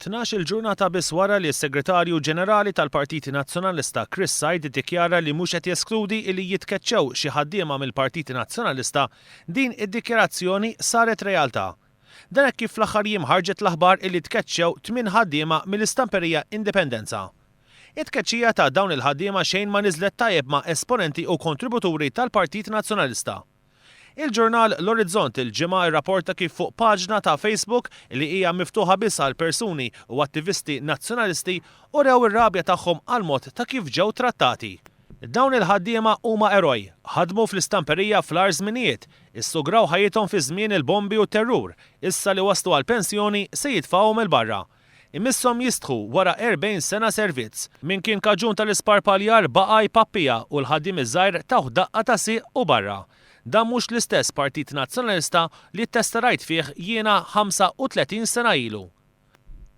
12-il ġurnata biss wara li s-Segretarju Ġenerali tal-Partit Nazzjonalista Chris Said iddikjara li mhux qed jeskludi li jitkeċċew xi ħaddiema mill-Partit Nazzjonalista, din id-dikjarazzjoni saret realtà. Dan hekk kif fl-aħħar jiem ħarġet l-aħbar illi tkeċċew tmien ħaddiema mill-istamperija Indipendenza. It-tkeċċija ta' dawn il-ħaddiema xejn ma niżlet tajjeb ma' esponenti u kontributuri tal-Partit Nazzjonalista. Il-ġurnal L-Orizzont il-Ġimgħa rrapporta kif fuq paġna ta' Facebook li hija miftuħa biss għal persuni u attivisti Nazzjonalisti urew ir-rabja tagħhom għall-mod ta' kif ġew trattati. Dawn il-ħaddiema huma eroj, ħadmu fl-istamperija fl-agħar żminijiet, issugraw ħajjithom fi żmien il-bombi u t-terrur, issa li waslu għall-pensjoni se jitfgħuhom 'il barra. Imisshom jistħu wara 40 sena servizz. Min kien kaġun tal-isparpaljar baqa' jpappiha u l-ħaddiem iż-żgħir tawh daqqa ta' sieq u barra. Dan mhux l-istess Partit Nazzjonalista li ttestarajt fih jiena 35 sena ilu.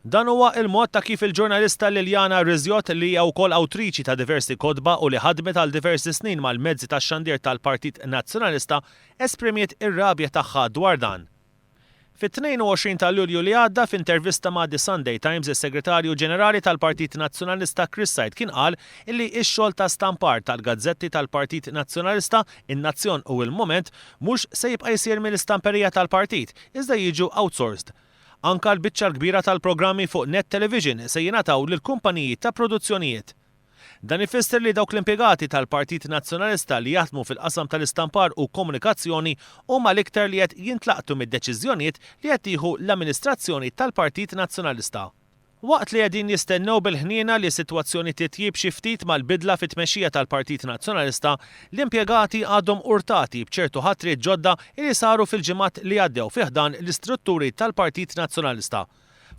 Dan huwa il-mod ta' kif il-ġurnalista Liliana Rizjot li hija wkoll awtriċi ta' diversi kotba u li ħadmet għal diversi snin mal-mezzi tax-xandir tal-Partit Nazzjonalista esprimiet ir-rabja tagħha dwar dan. Fit-22 ta' Lulju li għadda, f'intervista ma' The Sunday Times, is-Segretarju Ġenerali tal-Partit Nazzjonalista Chris Said kien qal illi x-xogħol ta' stampar tal-gazzetti tal-Partit Nazzjonalista, In-Nazzjon u Il-Mument, mhux se jibqa' jsir mill-istamperija tal-partit, iżda jiġu outsourced. Anka l-biċċa l-kbira tal-programmi fuq Net Television se jingħataw lil kumpaniji ta' produzzjonijiet. Dan ifisser li dawk l-impjegati tal-Partit Nazzjonalista li jaħdmu fil-qasam tal-istampar u komunikazzjoni huma l-iktar li qed jintlaqtu mid-deċiżjonijiet li qed tieħu l-amministrazzjoni tal-Partit Nazzjonalista. Waqt li qegħdin jistennew bil-ħniena li s-sitwazzjoni titjieb xi ftit mal-bidla fit-tmexxija tal-Partit Nazzjonalista, l-impjegati għadhom urtati b'ċertu ħatriet ġodda li saru fil-ġimgħat li għaddew fi ħdan l-istrutturi tal-Partit Nazzjonalista.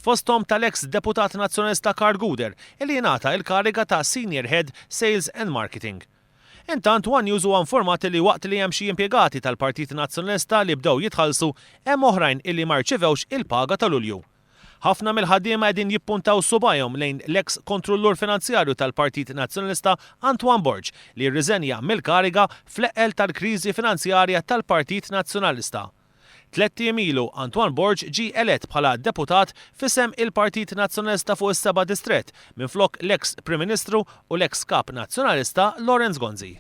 Fosthom tal-eks Deputat Nazzjonalista Karl Gouder li ingħata il-kariga ta' Senior Head Sales and Marketing. Intant one News huwa informat li waqt li hemm xi impjegati tal-Partit Nazzjonalista li bdew jitħallsu, hemm oħrajn illi ma rċevewx il-paga ta' Lulju. Ħafna mill-ħaddiema qegħdin jippuntaw subgħajhom lejn l-eks Kontrullur Finanzjarju tal-Partit Nazzjonalista Antoine Borg li rriżenja mill-kariga fl-eqqel tal-kriżi finanzjarja tal-Partit Nazzjonalista. Tlett ijiem ilu, Antoine Borg ġie elett bħala deputat f'isem il-Partit Nazzjonalista fuq is-Seba' Distrett minflok l-eks Prim Ministru u l-eks Kap Nazzjonalista Lawrence Gonzi.